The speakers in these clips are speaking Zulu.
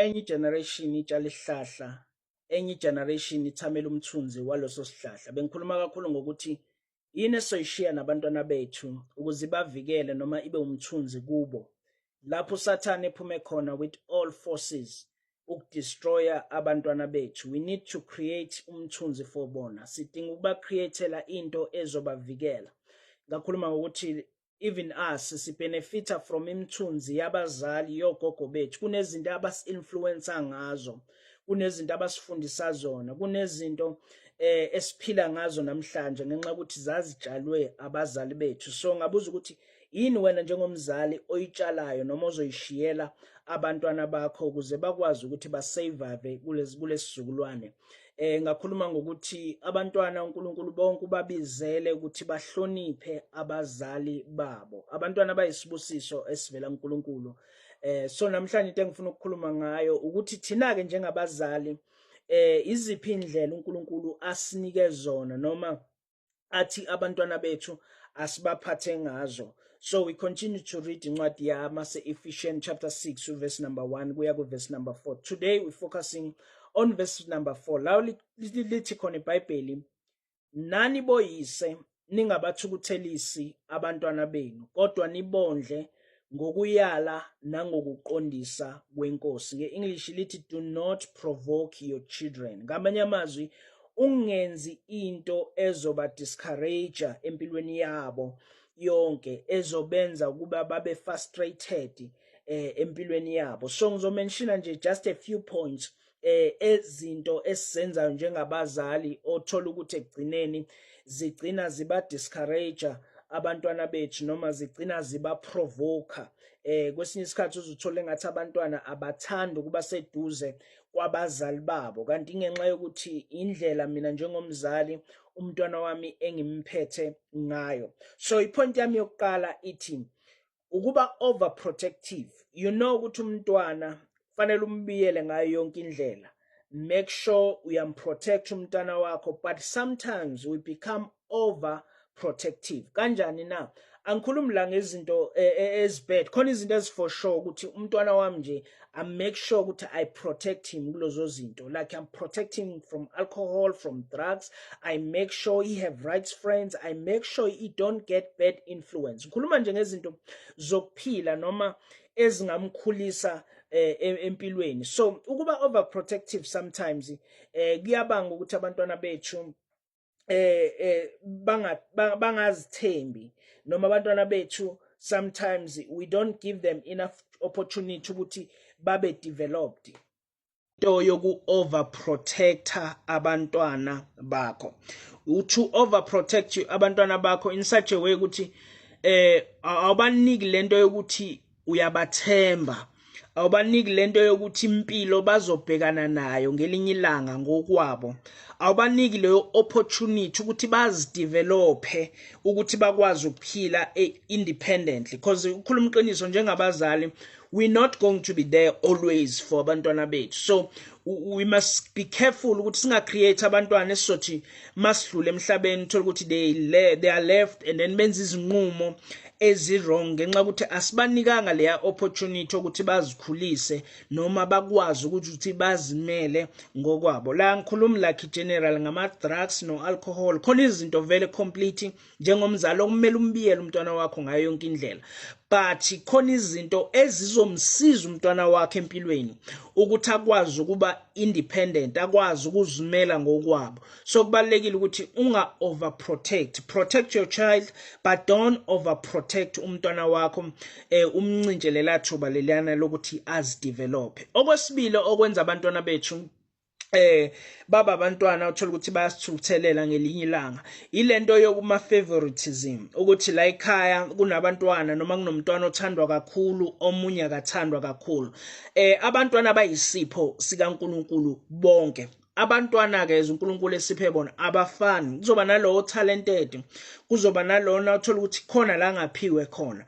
Enye i-generation itshala isihlahla, enye i-generation ithamela umthunzi waleso sihlahla. Bengikhuluma kakhulu ngokuthi yini esizoyishiya nabantwana bethu ukuze ibavikele noma ibe umthunzi kubo lapho uSathane ephume khona with all forces ukudestroya abantwana bethu. We need to create umthunzi for bona. Sidinga ukuba-createla into ezobavikela. Ngakhuluma ngokuthi even us sibenefita from imithunzi yabazali, yogogo bethu. Kunezinto abasi-influencer ngazo, kunezinto abasifundisa zona, kunezinto esiphila ngazo namhlanje ngenxa yokuthi zazitshalwe abazali bethu. So ngabuza ukuthi yini wena njengomzali oyitshalayo noma ozoyishiyela abantwana bakho ukuze bakwazi ukuthi basurvive kulesizukulwane. Ngakhuluma ngokuthi abantwana uNkulunkulu bonke ubabizele ukuthi bahloniphe abazali babo. Abantwana bayisibusiso esivela kuNkulunkulu. So namhlanje into engifuna ukukhuluma ngayo ukuthi thina ke njengabazali, iziphi indlela uNkulunkulu asinike zona noma athi abantwana bethu asibaphathe ngazo. So we continue to read incwadi yamase Ephesians chapter 6, verse number 1 kuya ku verse number 4. Today we focusing on verse number 4, la lithi khona iBhayibheli: "Nani boyise, ningabathukuthelisi abantwana benu, kodwa nibondle ngokuyala nangokuqondisa kweNkosi." Nge-English lithi, "Do not provoke your children." Ngamanye amazwi, ungenzi into ezoba discourage empilweni yabo yonke, ezobenza ukuba babe frustrated empilweni yabo. So ngizomentiona nje just a few points, ezinto esizenzayo njengabazali othola ukuthi ekugcineni zigcina ziba discourage abantwana bethu noma zigcina ziba provoke. Kwesinye isikhathi uzuthola engathi abantwana abathandi ukuba seduze kwabazali babo, kanti ingenxa yokuthi indlela mina njengomzali umntwana wami engimphethe ngayo. So ipoint yami yokuqala ithi ukuba overprotective. You know ukuthi umntwana kufanele umbiyele ngayo yonke indlela, make sure uyamprotect umntwana wakho, but sometimes we become over protective. Kanjani na? Angikhulumi la ngezinto ezibad. Khona izinto ezi for sure ukuthi umntwana wami nje, I make sure ukuthi I protect him kulezo zinto, like I'm protecting from alcohol, from drugs. I make sure he have right friends. I make sure he don't get bad influence. Ngikhuluma nje ngezinto zokuphila noma ezingamkhulisa empilweni. So ukuba overprotective sometimes kuyabanga ukuthi abantwana bethu bangazithembi, noma abantwana bethu sometimes we don't give them enough opportunity ukuthi babe developed. Into yoku overprotecta abantwana bakho, to overprotect abantwana bakho in such a way ukuthi awubaniki lento yokuthi uyabathemba, awubaniki lento yokuthi impilo bazobhekana nayo ngelinye ilanga ngokwabo, awubaniki leyo opportunity ukuthi bazidevelope, ukuthi bakwazi ukuphila independently, because ukhuluma iqiniso, njengabazali we're not going to be there always for abantwana bethu. So we must be careful ukuthi singa create abantwana esizothi masidlule emhlabeni thola ukuthi they are left and then benza izinqumo ezi-wrong ngenxa yokuthi asibanikanga leya opportunity ukuthi bazikhulise noma bakwazi ukuthi bazimele ngokwabo. La ngikhuluma like general ngama-drugs no-alcohol. Khona izinto vele complete njengomzali okumele umbiyele umntwana wakho ngayo yonke indlela, but khona izinto ezizomsiza umntwana wakhe empilweni ukuthi akwazi ukuba independent, akwazi ukuzimela ngokwabo. So kubalulekile ukuthi unga overprotect. Protect your child, but don't overprotect umntwana wakho, umncintshe lela thuba leliyana lokuthi azidevelop. Okwesibili okwenza abantwana bethu baba abantwana uthola ukuthi bayasithukuthelela ngelinye ilanga, ilento yokuma favoritism, ukuthi la ekhaya kunabantwana noma kunomntwana othandwa kakhulu, omunye akathandwa kakhulu. Abantwana bayisipho sikaNkuluNkulu bonke. Abantwana ke uNkulunkulu esiphe bona abafani. Kuzoba nalowo talented, kuzoba nalona uthola ukuthi khona la ngaphiwe khona.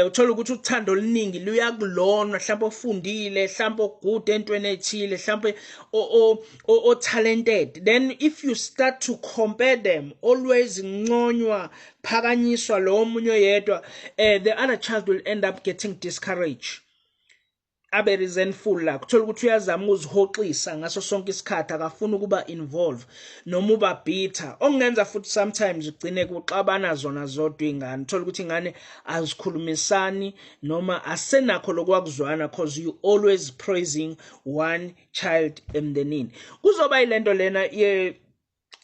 Uthola ukuthi uthando oluningi luya kulona mhlawumbe ofundile, mhlawumbe ogood entweni ethile, mhlawumbe o talented. Then if you start to compare them, always nconywa, phakanyiswa lo omunye oyedwa, the other child will end up getting discouraged. Abe resentful la, kuthola ukuthi uyazama ukuzihoxisa ngaso sonke isikhathi, akafuni ukuba involve noma uba bitter, okungenza futhi sometimes ugcine kuxabana zona zodwa ingane. Uthola ukuthi ingane azikhulumisani noma asenakho lokwakuzwana 'cause you always praising one child emndenini. Kuzoba yilento lena ye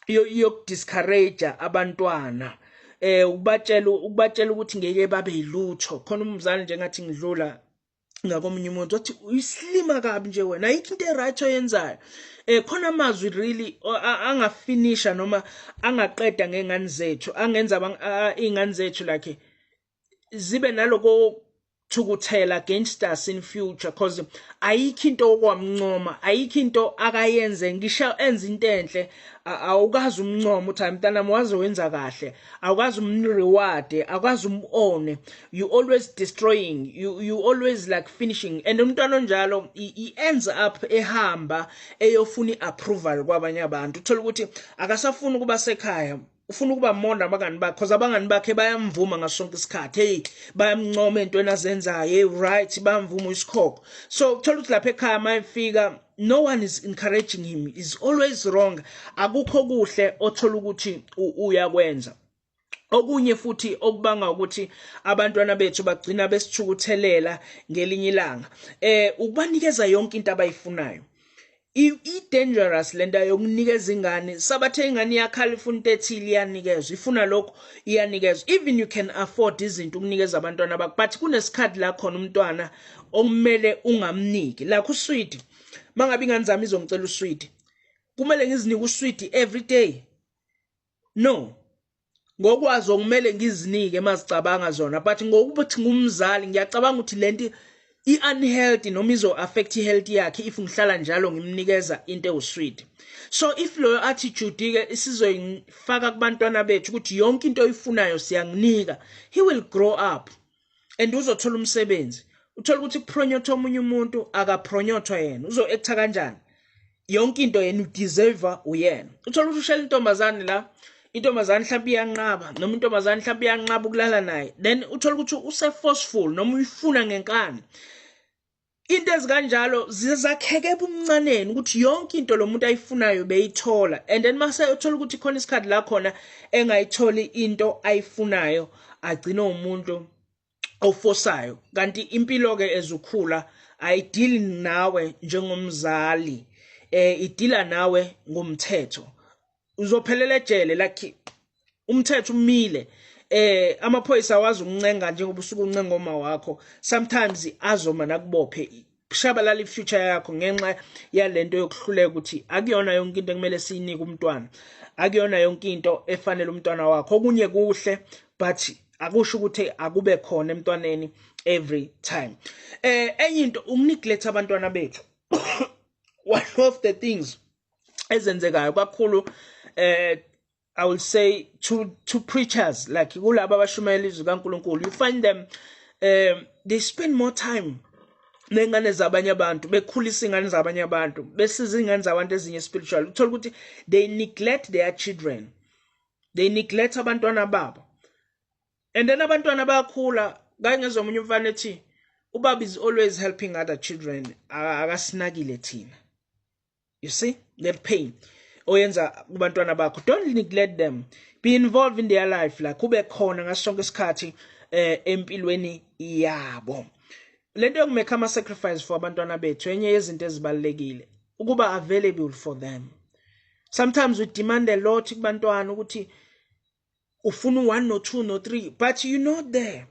yokudiscourage abantwana, ukubatshela ukuthi ngeke babe yilutho. Khona umzali nje ngathi ngidlula ngakomunye umuntu, wathi, "Uyisilima kabi nje wena, ayikho into eright oyenzayo." Khona amazwi really angafinisha noma angaqeda ngengane zethu, angenza ingane zethu like zibe naloko thukuthela against us in future, 'cause ayikho into okwamncoma, ayikho into akayenze. Ngisho enza into enhle, awukazi umncoma uthi, "Mntanami, waze wenza kahle." Awukazi umreward, awukazi umone. You always destroying, you always like finishing. And umntwana onjalo he ends up ehamba eyofuna iapproval kwabanye abantu. Uthola ukuthi akasafuni ukuba sekhaya, ufuna ukuba monda abangani bakhe, 'cause abangani bakhe bayamvuma ngaso sonke isikhathi. Hey, bayamncoma entweni azenzayo. Hey, right, bayamvuma, isikhokho. So uthola ukuthi lapha ekhaya mayefika, no one is encouraging him, is always wrong, akukho kuhle othola ukuthi uyakwenza. Okunye futhi okubanga ukuthi abantwana bethu bagcina besithukuthelela ngelinye ilanga, ukubanikeza yonke into abayifunayo. I-dangerous lento yokunikeza ingane. Sabathe ingane iyakhala, ifuna into ethile, iyanikezwa, ifuna lokho, iyanikezwa. Even you can afford izinto ukunikeza abantwana bakho, but kunesikhathi la khona umntwana okumele ungamniki lakho uswidi. Mangabe ingane zami izongicela uswidi, kumele ngizinike uswidi every day? No. Ngokwazi okumele ngizinike mazicabanga zona, but ngokuthi ngumzali ngiyacabanga ukuthi lento i-unhealthy noma izo-affect i-health yakhe if ngihlala njalo ngimnikeza into ewusweet. So if loyo attitude-ke isizoyifaka kubantwana bethu ukuthi yonke into oyifunayo siyanginika, he will grow up and uzothola umsebenzi, uthola ukuthi kupromotha omunye umuntu, akapromothwa yena. Uzo-acta kanjani? Yonke into yena udeserve uyena. Uthola ukuthi ushela intombazane la, intombazane mhlawumbe iyanqaba, noma intombazane mhlawumbe iyanqaba ukulala naye, then uthola ukuthi use-forceful noma uyifuna ngenkani. Into ezikanjalo zizakheke ebumncaneni ukuthi yonke into lo muntu ayifunayo beyithola, and then mase uthola ukuthi khona isikhathi la khona engayitholi into ayifunayo, agcine umuntu ofosayo. Kanti impilo ke ezukhula ayidili nawe njengomzali, idila nawe ngomthetho. Uzophelela ejele, like umthetho umile. Amaphoyisa awazi ukuncenga njengoba usuke uncenga uma wakho. Sometimes azoma nakubophe, shabalala ifuture yakho ngenxa yalento yokuhluleka ukuthi akuyona yonke into ekumele siyinike umntwana, akuyona yonke into efanele umntwana wakho. Okunye kuhle, but akusho ukuthi akube khona emntwaneni every time. Enye into, ukuneglect abantwana bethu. One of the things ezenzekayo kakhulu, I will say to preachers, like kulabo abashumayela izwi kaNkuluNkulu, you find them they spend more time nengane zabanye abantu, bekhulisa ingane zabanye abantu, besiza ingane zabantu ezinye spiritual. Uthola ukuthi they neglect their children, they neglect abantwana babo, and then abantwana bayakhula. Kangezwa omunye umfana ethi, "Ubaba is always helping other children, akasinakile thina." You see that pain oyenza kubantwana bakho? Don't neglect them, be involved in their life, like kube khona ngaso sonke isikhathi empilweni yabo. Lento yokumake ama sacrifice for abantwana bethu, enye yezinto ezibalekile ukuba available for them. Sometimes we demand a lot kubantwana, ukuthi ufuna u1 no 2 no 3, but you're not there,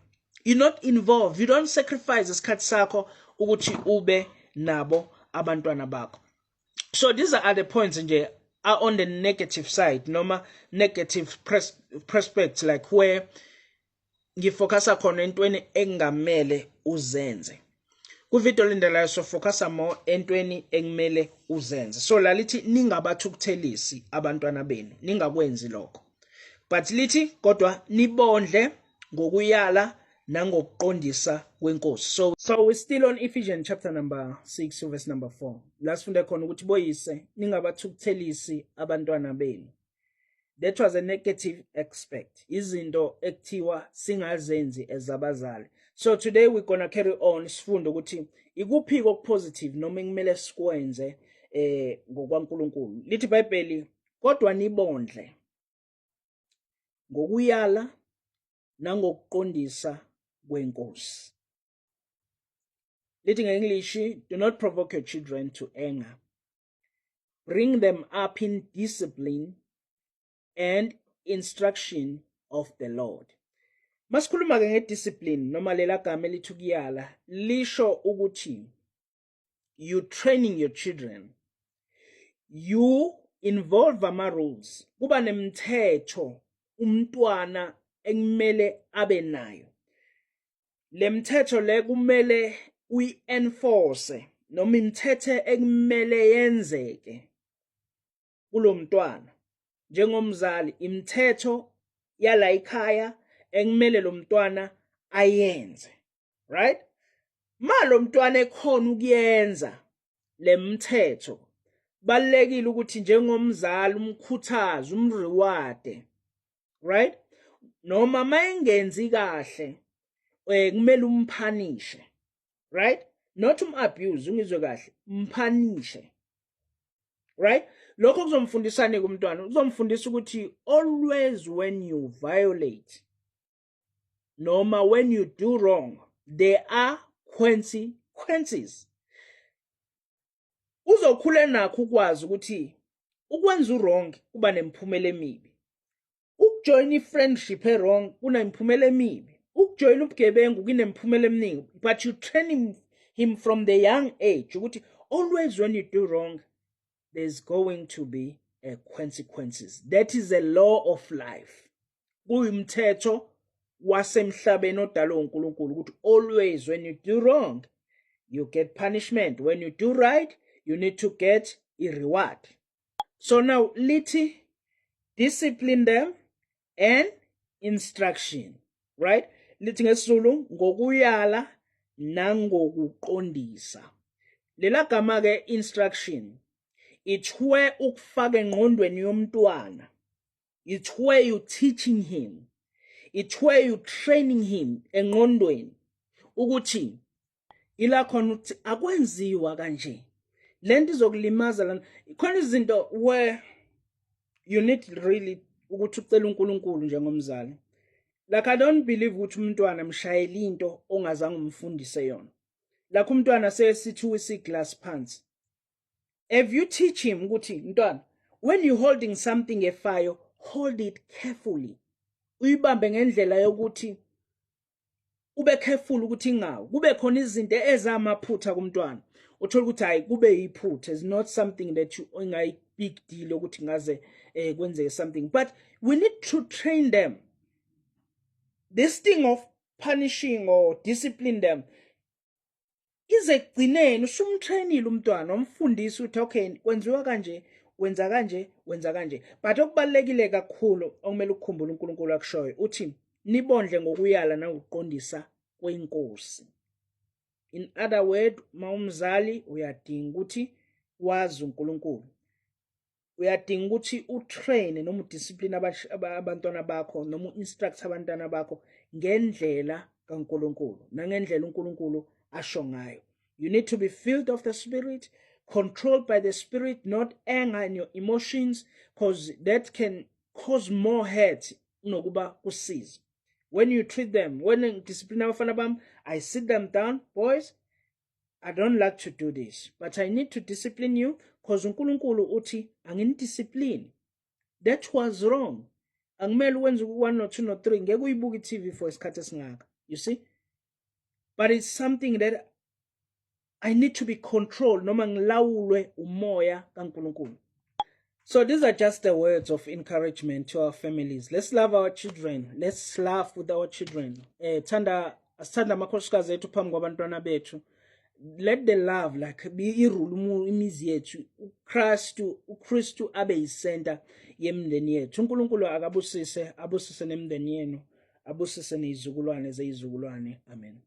you're not involved, you don't sacrifice isikhathi sakho ukuthi ube nabo abantwana bakho. So these are the points nje are on the negative side noma negative prospects, like where ngifocusa khona entweni engamele uzenze. Kuvideo lindelayo so focusa more entweni ekumele uzenze. So la lithi ningabathukuthelisi abantwana benu, ningakwenzi lokho, but lithi kodwa nibondle ngokuyala nangokuqondisa kwenkosi. So we're still on Ephesians chapter number 6 verse number 4, la sifunde khona ukuthi boyise, ningabathukuthelisi abantwana benu. That was a negative aspect, izinto ekuthiwa singazenzi ezabazali. So today we're gonna carry on, sifunde ukuthi ikuphi okupositive noma ekumele sikwenze ngokwaNkulunkulu. Lithi iBhayibheli, kodwa nibondle ngokuyala nangokuqondisa kwenkosi. Lithi ngeEnglish, "Do not provoke your children to anger. Bring them up in discipline and instruction of the Lord." Masikhuluma ke ngediscipline noma lela gama elithi ukuyala, lisho ukuthi you training your children, you involve ama rules, kuba nemithetho umntwana ekumele abe nayo. Lemthetho le kumele uyi-enforce noma imithetho ekumele yenzeke kulomntwana njengomzali, imithetho yala ekhaya ekumele lo mntwana ayenze, right? Ma lo mntwana ekhona ukuyenza lemthetho, balekile ukuthi njengomzali umkhuthaze, umreward, right? Noma mayengenzi kahle, kumele umphanishe, right? Not um-abuse, ungizwe kahle, umphanishe, right? Lokho kuzomfundisani kumntwana? Kuzomfundisa ukuthi always when you violate noma when you do wrong, there are consequences. Uzokhula nakho ukwazi ukuthi ukwenza uwrong kuba nemiphumela emibi, ukujoyina i-friendship e-wrong kunemiphumela emibi, ukujoyina ubugebengu kunemiphumela eminingi. But you train him from the young age ukuthi always when you do wrong, there's going to be a consequences. That is a law of life, kuyumthetho wasemhlabeni odalwe uNkulunkulu ukuthi always when you do wrong, you get punishment. When you do right, you need to get a reward. So now lithi discipline them and instruction, right? Lithi ngesiZulu ngokuyala nangokuqondisa. Lela gama ke instruction, it's where ukufaka engqondweni yomntwana, it's where you teaching him, it's where you training him engqondweni ukuthi ila khona ukuthi akwenziwa kanje, lento izokulimaza lana. Khona izinto where you need really ukuthi ucele uNkulunkulu njengomzali. Like, I don't believe ukuthi umntwana mshayela into ongazange umfundise yona. Like, umntwana sesithi uwisa iglass phansi, if you teach him ukuthi mntwana, when you holding something efayo, hold it carefully, uyibambe ngendlela yokuthi ube careful ukuthi ingawo kube khona izinto ezamaphutha kumntwana, uthola ukuthi hayi, kube yiphutha, is not something that you ingayi big deal ukuthi ngaze kwenzeke something. But we need to train them this thing of punishing or discipline them ize kugcineni usumtrainile umntwana, umfundisa ukuthi okay, kwenziwa kanje, wenza kanje, wenza kanje. But okubalekile kakhulu okumele ukukhumbule, uNkulunkulu akushoyo uthi nibondle ngokuyala nangokuqondisa kwenkosi. In other word, mawumzali uyadinga ukuthi wazi uNkulunkulu, uyadinga ukuthi utrain noma udiscipline abantwana bakho noma uinstruct abantwana bakho ngendlela kaNkulunkulu nangendlela uNkulunkulu asho ngayo. You need to be filled of the Spirit, controlled by the Spirit, not anger and your emotions, because that can cause more hurt kunokuba kusize. When you treat them, when discipline abafana bami, I sit them down, "Boys, I don't like to do this, but I need to discipline you because uNkulunkulu uthi anginidiscipline. That was wrong. Angimele ukwenza u1 no 2 no 3, ngeke uyibuke iTV for isikhathi esingaka, you see? But it's something that I need to be controlled noma ngilawulwe umoya kaNkulunkulu." So these are just the words of encouragement to our families. Let's love our children. Let's laugh with our children. Thanda, asithanda amakhosikazi ethu phambi kwabantwana bethu. Let the love like be irule imizi yethu. uKristu abe yicenter yemndeni yethu. uNkulunkulu akabusise, abusise nemndeni yenu, abusise nezizukulwane zezizukulwane. Amen.